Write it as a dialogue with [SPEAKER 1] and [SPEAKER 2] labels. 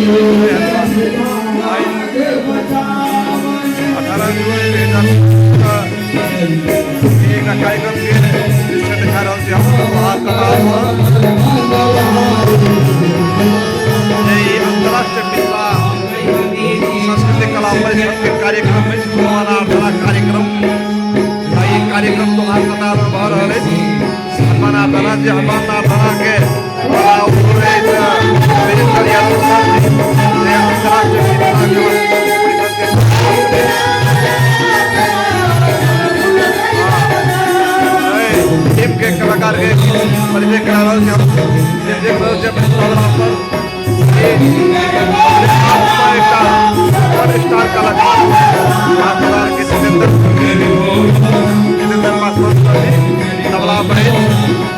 [SPEAKER 1] आइ 18 जून 2025 एकटा कार्यक्रम के दृश्य देखा रहल छी हम दोहा कतार जे ई अंतर्राष्ट्रीय मिथिला सांस्कृतिक कला परिषद के कार्यक्रम अछि, हनुमान कार्यक्रम। आ ई कार्यक्रम दोहा कतार में भऽ रहल अछि। हनुमान आराधना, जे हनुमान आराधना के कला अछि वीरेंद्र यादव सर जी, जे अंतर्राष्ट्रीय मिथिला कला परिषद के टीम के कलाकार के परिचय करा रहल छी हम, जे देख रहल छी अपने तबला पर अपने आप में एकटा वन स्टार कलाकार कलाकार के जितेंद्र जितेंद्र पासवान सर जी तबला पर अछि।